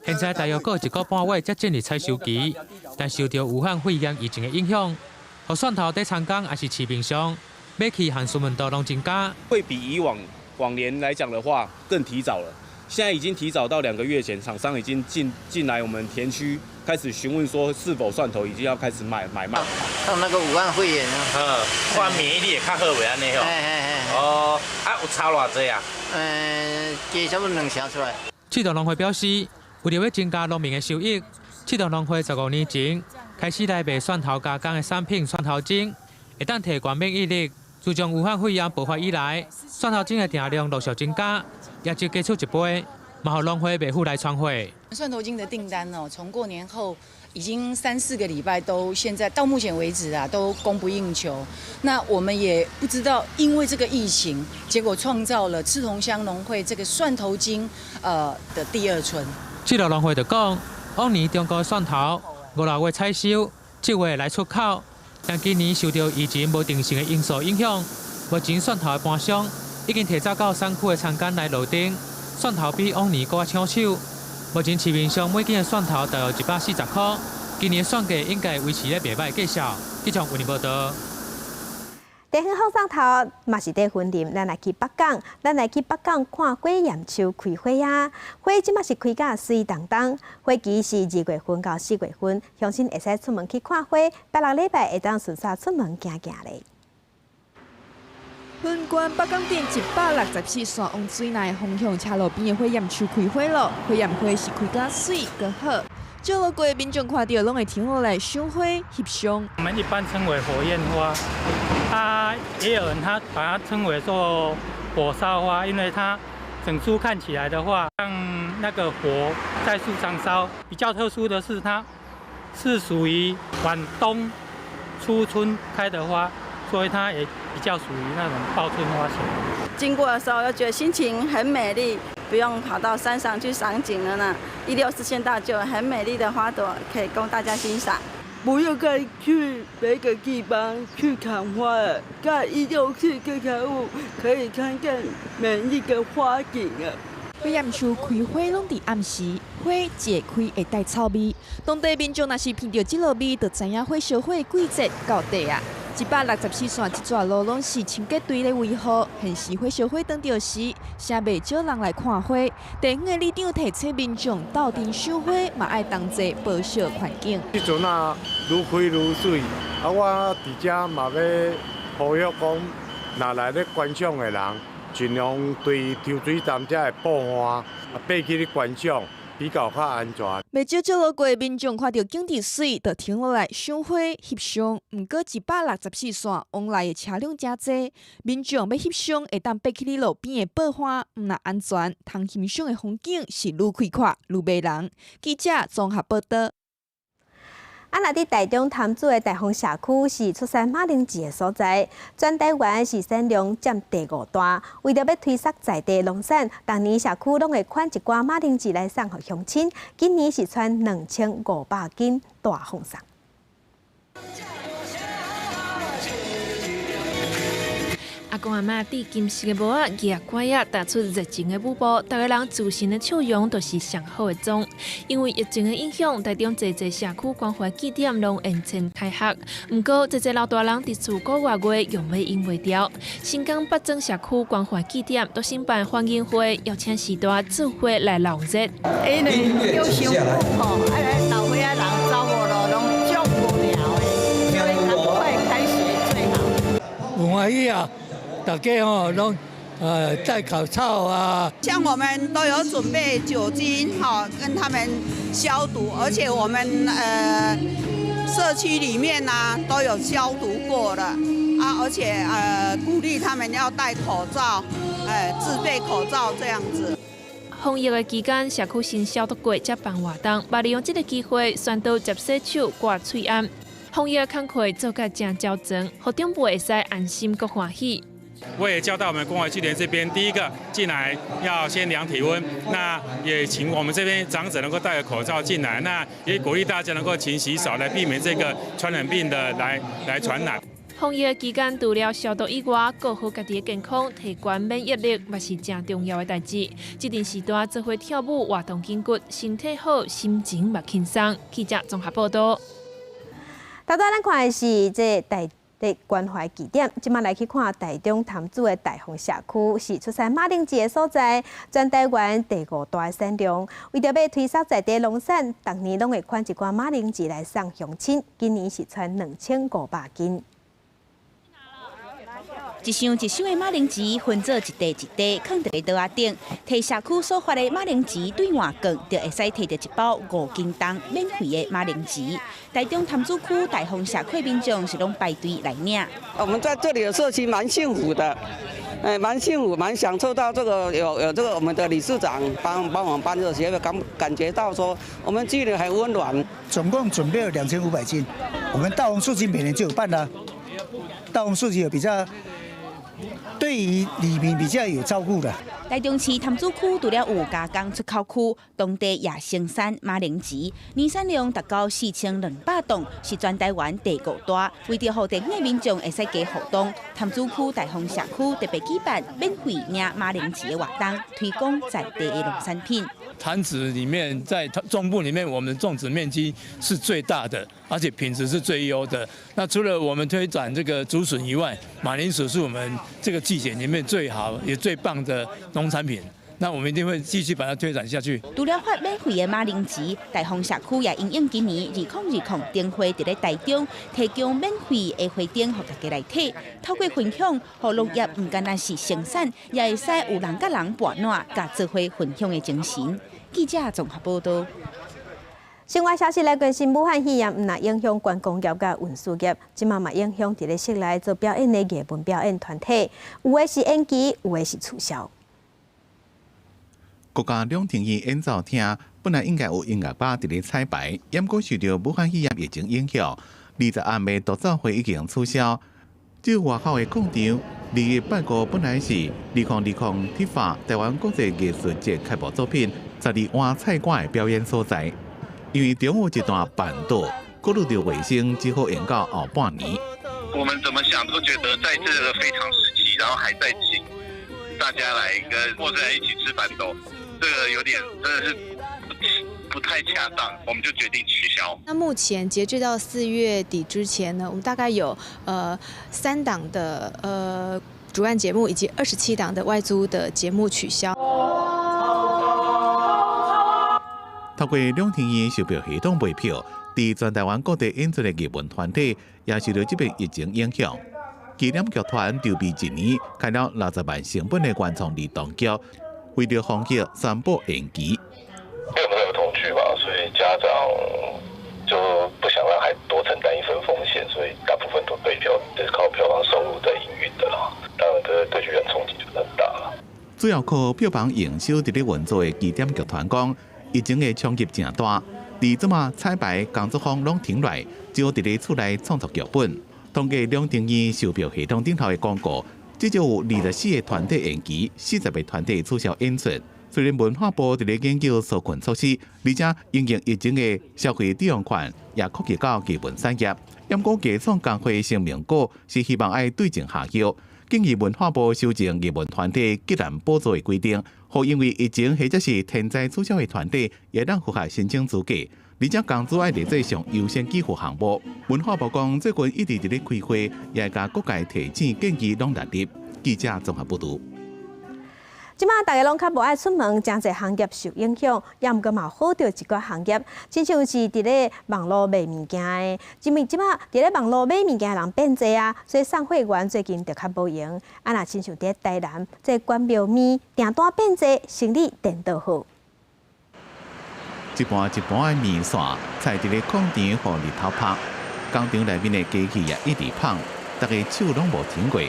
S2: 現在大約閣有一個半月才進入採收期，但受著武漢肺炎疫情的影響，予蒜頭佇田間抑是市面上買氣和詢問度攏增加，
S3: 會比以往往年來講的話更提早了。現在已經提早到2個月前，廠商已經進來我們田區開始詢問說是否蒜頭已經要開始買賣。
S4: 像那個武漢肺炎啊，
S5: 看免疫力會較好袂按呢吼？哦，啊有差偌濟啊？
S4: 加差不多2成出來。
S2: 刺桐農會表示，為著欲增加農民的收益，刺桐農會15年前開始來賣蒜頭加工的產品蒜頭精，會當提懸免疫力。自從武漢肺炎爆發以來，蒜頭精的訂量陸續增加，業績加出一倍，嘛予農會袂赴來傳貨。
S7: 蒜頭精的訂單哦，從過年後已經三四個禮拜都現在到目前為止啊，都供不應求。那我們也不知道，因為這個疫情，結果創造了刺桐鄉農會這個蒜頭精的第二春。
S2: 刺桐農會就講，往年中國蒜頭五六月採收，7月來出口。但今年受著疫情無定性的因素影響，目前蒜頭的盤商已經提早到產區的田間來落訂，蒜頭比往年閣較搶手。目前市面上每斤的蒜頭大約140塊，今年蒜價應該維持咧袂䆀的價數。記者為您報道。
S1: 地方放送頭嘛是佇雲林，咱來去北港，咱來去北港看火焰樹開花啊！花這馬是開甲媠當當，花期是2月份到4月份，鄉親會使出門去看花，拜六禮拜會當順紲出門行行咧。
S9: 雲縣北港鎮164線往水內方向車路邊的火焰樹開花囉，火焰花是開甲媠閣好。照路過民眾看著攏會停落來賞花翕相。
S21: 我們一般稱為火焰花，啊，也有人他把它稱為做火燒花，因為它整株看起來的話，像那個火在樹上燒。比較特殊的是，它是屬於晚冬初春開的花，所以它也比較屬於那種報春花型。
S22: 經過的時候，又覺得心情很美麗，不用跑到山上去賞景了呢。164縣道就有很美麗的花朵可以供大家欣賞。
S23: 不用再去別個地方去看花了，在164這條路可以看見美麗的花景啊。
S9: 火焰樹開花攏佇暗時，花謝開會帶臭味。當地民眾若是聞著這囉味，就知影火燒花的季節到底啊。164線這逝路攏是清潔隊咧維護，現時火燒花當著時，誠袂少人來看花。地方的里長提醒民眾鬥陣賞花，嘛愛同齊保惜環境。
S24: 這陣啊，愈開愈媠，啊，我佇遮嘛欲呼籲講，若來咧觀賞的人，盡量對抽水站遮的布岸啊，爬去咧觀賞。比較較安全。
S9: 袂少照路過民眾看著景致媠，就停落來賞花翕相。毋過164線往來的車輛誠濟，民眾欲翕相會當爬去咧路邊的布岸，毋但安全，通欣賞的風景是愈開闊愈迷人。記者綜合報導。
S1: 啊，若佇台中潭子的大豐社區是出產馬鈴薯的所在，全台灣是產量佔第五大。為著欲推捒在地農產，逐年社區攏會款一寡馬鈴薯來送予鄉親。今年是賰2500斤大奉送。
S31: 阿公阿嬤戴金色的帽仔，舉拐仔，踏出熱情的舞步，逐个人自信的笑容，就是上好的妝。因為疫情的影響，台中濟濟社區關懷據點攏延前開學。毋過，濟濟老大人佇厝閣外月用欲用袂牢。新港八莊社區關懷據點都新辦歡迎會，邀請序大做伙來鬧熱。
S32: 因為叫傷久吼，啊老歲仔人走無路，攏足無聊的，所以趕快開學最好。
S33: 有歡喜啊！大家吼攏戴口罩啊。
S34: 像我們都有準備酒精哈，跟他們消毒，而且我們社區裡面呢都有消毒過了啊，而且鼓勵他們要戴口罩，自備口罩這樣子。
S31: 防疫的期間，社區先消毒過，才辦活動，嘛利用這个機會宣導捷洗手、掛喙罨。防疫的工課做甲誠周全，予長輩會使安心閣歡喜。
S6: 我也教導我們關懷據點這邊，第一個進來要先量體溫，那也請我們這邊長者能夠戴個口罩進來，那也鼓勵大家能夠勤洗手，來避免這個傳染病的來傳染。
S31: 防疫期間，除了消毒以外，顧好家己的健康，提懸免疫力，嘛是誠重要的代誌。這陣時段做伙跳舞，活動筋骨，身體好，心情嘛輕鬆。記者綜合報道。
S1: 頭拄咱看的是這台的關懷據點，這馬來去看台中潭子的大豐社區，是出產馬鈴薯的所在，全台灣第五大的產量。為著欲推銷在地農產，逐年攏會款一寡馬鈴薯來送鄉親，今年是賰2500斤。
S10: 一箱一箱的馬鈴薯分做一袋一袋，囥佇咧桌仔頂。提社區所發的馬鈴薯兌換券，就會使提著一包5斤重免費的馬鈴薯。台中潭子區大豐社區民眾是攏排隊來領。
S11: 我們在這裡的社區蠻幸福的，哎，蠻幸福，蠻享受到這個有這個我們的理事長幫我們辦這個協會，感覺到說我們這裡很溫暖。
S12: 總共準備了2500斤，我們大豐社區每年就有辦啦。大豐社區有比較。對於里民比較有照顧的。
S10: 台中市潭子區除了有加工出口區，當地也生產馬鈴薯，年產量達到4200噸，是全台灣第五大。為著予地方的民眾會使加互動，潭子區大豐社區特別舉辦免費領馬鈴薯的活動，推廣在地的農產品。
S13: 潭子裡面在中部裡面，我們種植面積是最大的，而且品質是最優的。那除了我們推展這個竹筍以外，馬鈴薯是我們這個季節裡面最好也最棒的農產品。那我們一定會繼續把它推展下去。
S10: 除了發免費的馬鈴薯，大豐社區也因應今年2020燈會佇咧台中提供免費的花燈，予大家來體。透過分享，予農業毋干焦是生產，也會使有人佮人伴暖，佮做伙分享的精神。記者綜合報道。
S1: 新聞消息來關心，武漢肺炎毋但影響觀光業佮運輸業，這馬嘛影響佇咧室內做表演的藝文表演團體，有的是延期，有的是取消。
S14: 國家兩廳院演奏廳本來應該有音樂吧佇咧彩排，毋過受著武漢肺炎疫情影響，20暗的獨奏會已經取消。這外口的廣場，2月拜五本來是2020鐵發台灣國際藝術節開幕作品十二碗菜館的表演所在，因為中有一段辦桌，考慮著衛生，只好延到後半年。
S15: 我們怎麼想都覺得在這個非常時期，然後還在請大家來跟陌生人一起吃辦桌，這個有點真的是不太恰當，我們就決定取消。
S16: 那目前截至到4月底之前呢，我們大概有三檔的主辦節目以及27檔的外租的節目取消。
S14: 透過兩廳院售票系統賣票，佇全台灣各地演出的藝文團體也受著這擺疫情影響。奇點劇團籌備一年，開了60萬成本的原創兒童劇，為著防疫宣布延期。
S17: 因為我們是兒童劇嘛，所以家長就不想讓孩子多承擔一份風險，所以大部分都被票，就是靠票房收入在營運的啦。當然，這對劇院衝擊就很大了。
S14: 主要靠票房營收佇咧運作的奇點劇團講，疫情的衝擊誠大，佇這馬彩排工作坊攏停落，只好佇咧厝內創作劇本。統計兩廳院售票系統頂頭的廣告，至少有24個團體延期，40個團體取消演出。雖然文化部佇咧研究紓困措施，而且因應疫情的消費抵用券也擴及到藝文產業。毋過藝創工會聲明稿是希望愛對症下藥，建議文化部修正藝文團體給予補助的規定，予因為疫情或者是天災取消的團體，會當符合申請資格。而且工資愛列做上優先給付項目。文化部講最近一直佇咧開會，也會共各界提醒建議攏納入。記者綜合報導。
S1: 這馬大家攏較無愛出門，誠濟行業受影響，也毋過嘛好著一寡行業，親像是佇咧網路賣物件的，因為這馬佇咧網路買物件的人變濟啊，所以送貨員最近就較無閒。啊，若親像佇咧台南，這關廟麵訂單變濟，生意顛倒好。
S14: 一盤一盤的麵線，菜佇咧廣場予日頭曬，工廠內面的機器也一直放，逐家手攏無停過。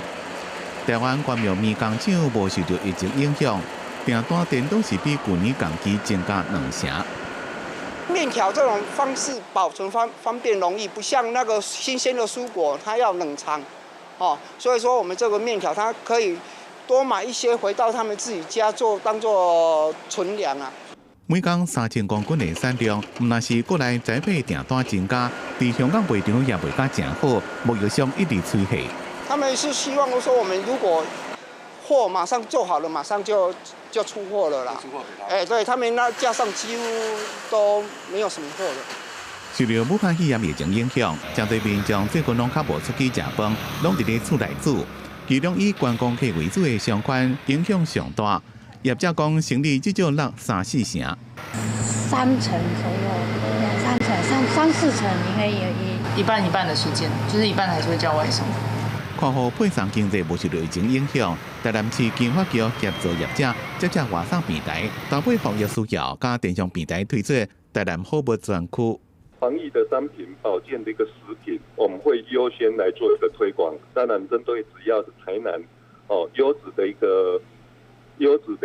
S14: 台灣關廟麵工廠無受著疫情影響，訂單顛倒是比舊年同期增加2成。
S25: 麵條這種方式保存方便容易，不像那個新鮮的蔬果，它要冷藏，哦，所以說我們這個麵條，它可以多買一些回到他們自己家做，當做存糧啊。
S14: 每工3000公斤的產量，毋但是國內栽培訂單增加，佇香港賣場也賣甲誠好，貿易商一直催貨。
S25: 他們是希望說，我們如果貨馬上做好了，馬上就出貨了啦。哎，對他們那架上幾乎都沒有什麼貨了。
S14: 受著武漢肺炎疫情影響，誠濟民眾最近攏較無出去食飯，攏佇咧厝內煮。其中以觀光客為主的商圈影響上大。業者講，生意至少落三四成。
S2: 三成左右，兩三成，三三四成應該也
S3: 一半一半的時間，就是一半還是會叫外送。
S14: 看予配送經濟無受著疫情影響，台南市經發局協助業者接洽外送平台，搭配防疫需要，佮電商平台推出台南好物專區。
S17: 防疫的商品、保健的一個食品，我們會優先來做一個推廣。當然，針對只要是台南哦優質的一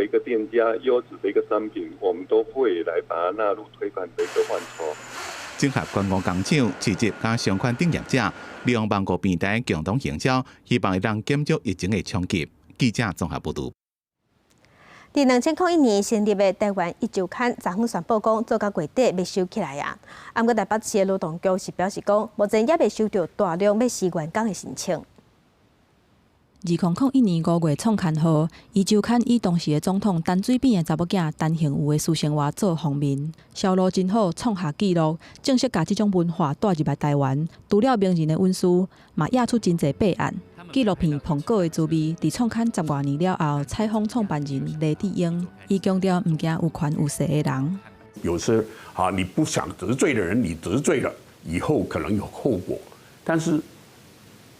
S17: 個店家、優質的一個商品，我們都會來把它納入推廣的一個範疇。
S14: 整合觀光工廠、市集佮商圈等業者，利用網路平台共同行銷，希望會當減少疫情的衝擊。記者綜合報導。
S1: 佇2001年成立的台灣壹週刊，昨昏宣布講，做到月底欲收起來啊。啊，毋過台北市的勞動局是表示講，目前猶未收著大量欲辭員工的申請。
S4: 2001年5月創刊號，壹週刊以當時的總統陳水扁的查某囝陳幸妤的私生活做封面，銷路真好，創下紀錄，正式共這種文化帶入來台灣。除了名人的隱私，嘛惹出真濟弊案。紀錄片《蘋果的滋味》佇創刊10外年了後，採訪創辦人黎智英，伊強調毋驚有權有勢的人。
S5: 有時啊，你不想得罪的人，你得罪了以後可能有後果，但是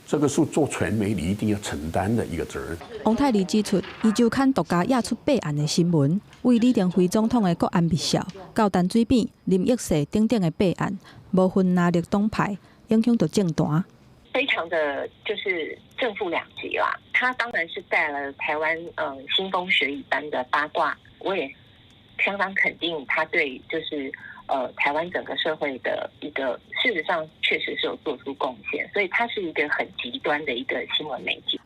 S5: 這個是做傳媒你一定要承擔的一個責任。
S4: 王泰梨指出，壹週刊獨家印出弊案的新聞，為李登輝總統的國安密數，到陳水扁、林益世等等的弊案，無分藍綠黨派，影響著政壇。
S7: 非常的就是正負兩極啦。他當然是帶了台灣腥風血雨般的八卦，我也相當肯定他對就是台灣整個社會的一個事實上確實是有做出貢獻，所以它是一個很極端的一個新聞媒體。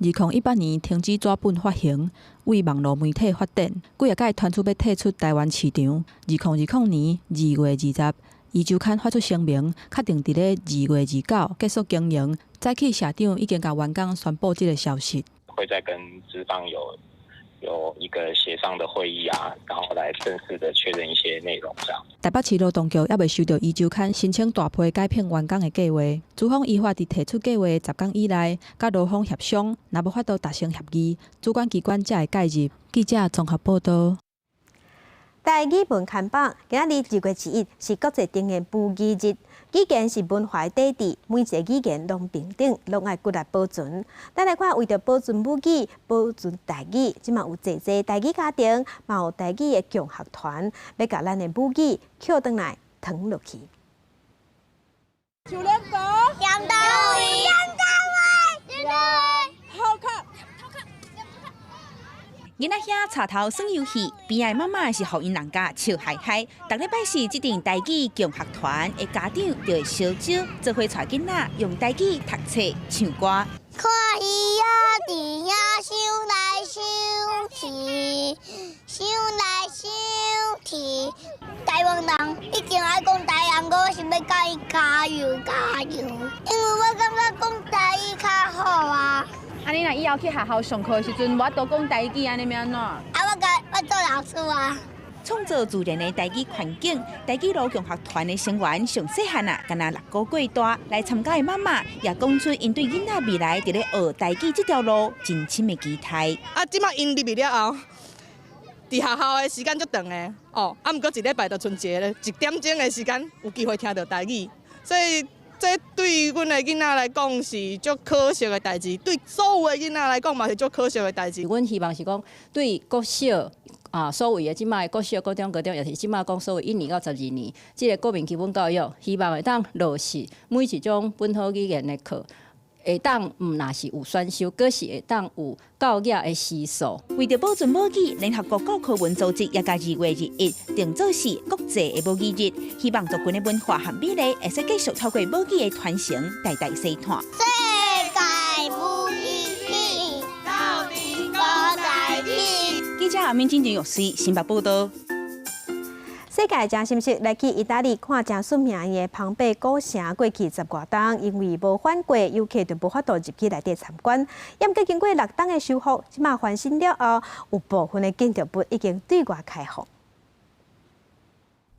S4: 2018年停止紙本發行，為網路媒體發展，幾仔擺傳出欲退出台灣市場。2020年2月20，壹週刊發出聲明，確定佇咧2月29結束經營。早起社長已經共員工宣布這個消息。
S8: 會再跟資方有一個協商的會議啊，然後來正式的確認一些內容。這樣。
S4: 台北市勞動局猶未收著壹週刊申請大批解聘員工的計劃。資方依法佇提出計劃10工以內，佮勞方協商，若無法度達成協議，主管機關才會介入。記者綜合報導。
S1: 台語文看板，今仔日2月21是國際定的母語日。語言是文化的底質，每一個語言攏平等，攏愛骨力保存。咱來看，為著保存母語、保存台語，這馬有濟濟台語家庭，嘛有台語的共學團，欲共咱的母語抾轉來傳落去。
S18: 樹林狗，楊大偉，楊大偉，楊大偉，好看。
S10: 囡仔兄𤆬頭耍遊戲，邊仔媽媽是予𪜶人家笑嗨嗨。逐禮拜四，這陣台語共學團的家長就會相招，做伙帶囡仔用台語讀冊、唱歌。
S18: 看魚仔佇遐想來想去，想來想去。台灣人一定愛講台語，我是欲共伊加油加油，因為我感覺講台語較好啊。
S3: 啊，你若以後去學校上課的時陣，無法度講台語，按呢欲按怎？
S18: 啊，我共我做老師啊。
S10: 創造自然的台語環境，台語路共學團的成員上細漢啊，敢若6個月大來參加的媽媽，也講出𪜶對囡仔未來佇咧學台語這條路真深的期待。
S19: 啊，這擺𪜶入去了後，佇學校的時間足長的，哦，啊，毋過一禮拜就賰一个，一點鐘的時間有機會聽著台語，所以這對阮的囡仔來講是足可惜的代誌，對所有的囡仔來講嘛是足可惜的代誌。
S20: 阮希望是講對國小啊，所謂的這擺國小、國中、高中，也是這擺講所謂1年到12年，這个國民基本教育，希望會當落實每一種本土語言的課，會當毋若是有選修，閣是會當有教育的時數。
S10: 為著保存母語，聯合國教科文組織也共2月21定做是國際的母語日，希望族群的文化和美麗會使繼續透過母語的傳承，代代相傳。
S18: 世界母
S10: 者民進玉穗新北報道。
S1: 世界誠新鮮來去意大利看誠出名的龐貝古城，過去十外冬，因為無反過，遊客就無法度入去內底參觀。毋過經過六冬的修復，這馬翻新了後，有部分的建築物已經對外開放。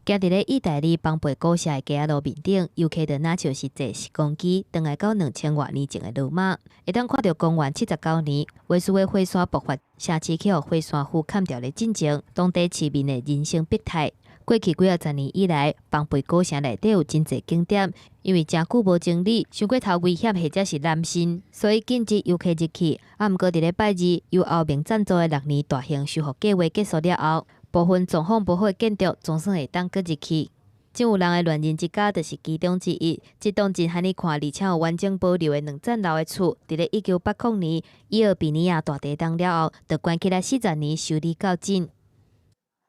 S6: 行佇咧意大利龐貝古城的街仔路面頂，遊客就若像是坐時光機，轉來到兩千外年前的羅馬，會當看著公元79年維斯威火山爆發，城市去予火山灰崁著的進前，當地市民的人生百態。過去幾仔十年以來，龐貝古城內底有真濟景點，因為誠久無整理，傷過頭危險或者是濫糞，所以禁止遊客入去。啊，毋過佇咧拜二，由歐盟贊助的六年大型修復計劃結束了後，部分狀況無好的建築總算會當閣入去。真有人的戀人之家就是其中之一。這棟真罕見看，而且有完整保留的兩層樓的厝，佇咧1980年伊爾比尼亞大地震了後，就關起來40年修理到今。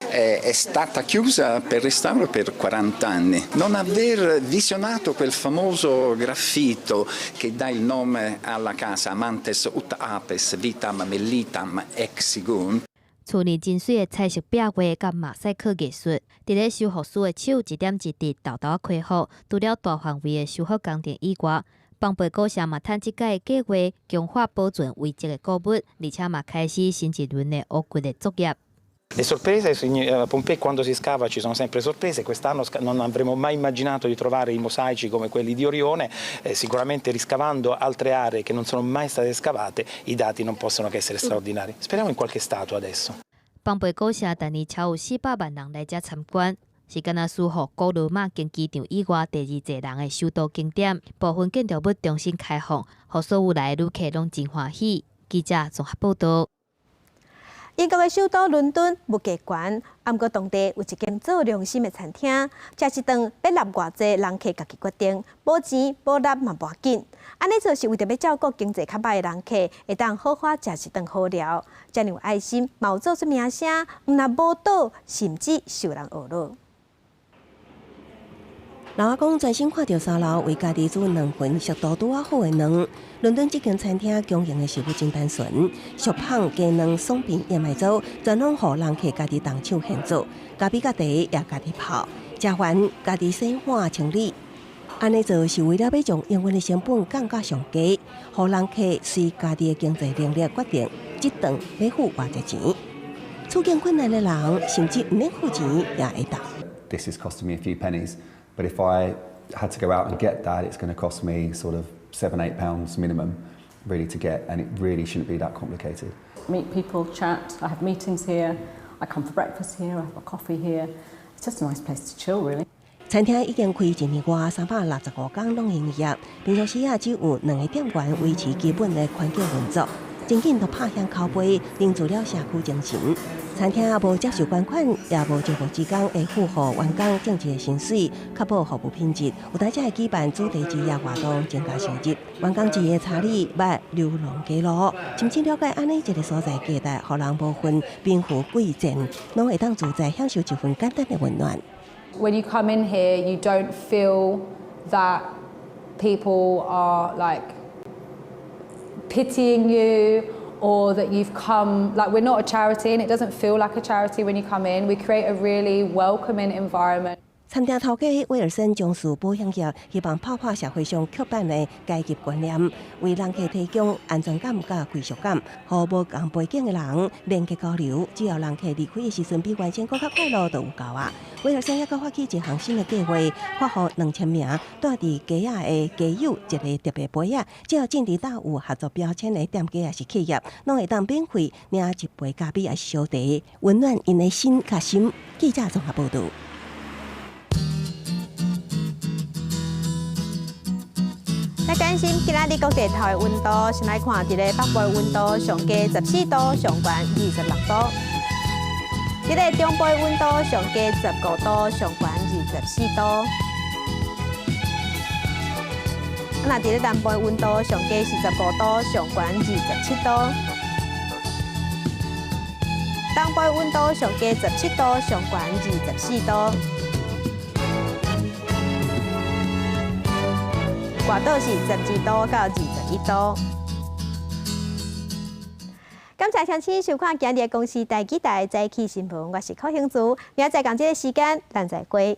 S9: È stata chiusa per restauro per 40 anni. Non aver visionato quel famoso graffito che dà il nome alla casa, Amantes ut apes vitam mellitam exigunt。
S6: 厝內真媠的彩色壁畫佮馬賽克藝術，佇咧修復師的手一點一滴沓沓仔恢復。除了大範圍的修復工程以外，龐貝古城嘛趁這擺的計劃強化保存遺跡的古物，而且嘛開始新一輪的挖掘的作業。
S21: Le sorprese, a Pompei quando si scava ci sono sempre sorprese, quest'anno non avremmo mai immaginato di trovare i mosaici come quelli di Orione, sicuramente riscavando altre aree che non sono mai state scavate i dati non possono che essere straordinari. Speriamo in qualche statua adesso.
S6: 龐貝古城逐年超有400萬人來遮參觀，是敢若輸予古羅馬競技場以外第二濟人的首都景點。部分建築物重新開放，予所有來的旅客攏真歡喜。記者綜合報道。
S1: 英國的首都倫敦物價懸，毋過當地有一間做良心的餐廳，食一頓欲納偌濟人客家己決定，無錢無納嘛無要緊。按呢做是為著欲照顧經濟較䆀的人客，會當好好食一頓好料，遮爾有愛心，嘛有做出名聲，毋但無倒，甚至受人呵咾。
S22: 老阿公專心看著三樓，為家己煮兩份熟度拄仔好的卵。倫敦這間餐廳供應的食物真單純，俗麭雞卵、鬆餅、燕麥粥，全攏予人客家己動手現做，咖啡佮茶也家己泡，食完家己洗碗清理。按呢做是為了欲將營運的成本降到上低，予人客隨家己的經濟能力決定，這頓欲付偌濟錢。處境困難的人，甚至毋免付錢也會當。
S23: This is costing me a few pennies. But if I had to go out and get that, it's going to cost me sort of £7, £8 minimum, really, to get, and it really shouldn't be that complicated.
S31: Meet people, chat. I have meetings here. I come for breakfast here. I have a coffee here. It's just a nice place to chill, really.
S22: 餐廳已經開一年外，365天攏營業。平常時啊，只有兩个店員維持基本的環境運作，真緊就拍響口碑，凝聚了社區精神。餐廳無接受捐款，也無招募職工會付予員工正式的薪水，確保服務品質。有當時會舉辦主題之夜活動，增加收入。員工之一查理捌流浪街路，深深了解按呢一个所在價值，予人無分貧富貴賤，攏會當自在享受一份簡單的溫暖。
S24: When you come in here, you don't feel that people are like pitying you or that you've come, like, we're not a charity and it doesn't feel like a charity when you come in. We create a really welcoming environment.
S22: 餐廳頭家威爾森從事保險業，希望打破社會上刻板的階級觀念，為人客提供安全感佮歸屬感，予無仝背景的人連結交流。只要人客離開的時陣比原先閣較快樂，就有夠啊！威爾森猶閣發起一項新的計劃，發予2000名蹛佇街仔的街友一个特別杯仔，只要種佇佗有合作標籤的店家抑是企業，攏會當免費領一杯咖啡抑是小茶，溫暖𪜶的身佮心。記者綜合報導。
S1: 來關心今仔日各地頭的溫度，先來看佇咧北部的溫度上低14度，上懸26度；佇咧中部的溫度上低15度，上懸24度。啊，若佇咧南部的溫度上低15度，上懸27度；東部的溫度上低17度，上懸24度。外島是12度到21度。感謝鄉親收看今日的公視台語台早起新聞，我是柯興祖，明仔載仝這个時間，咱再會。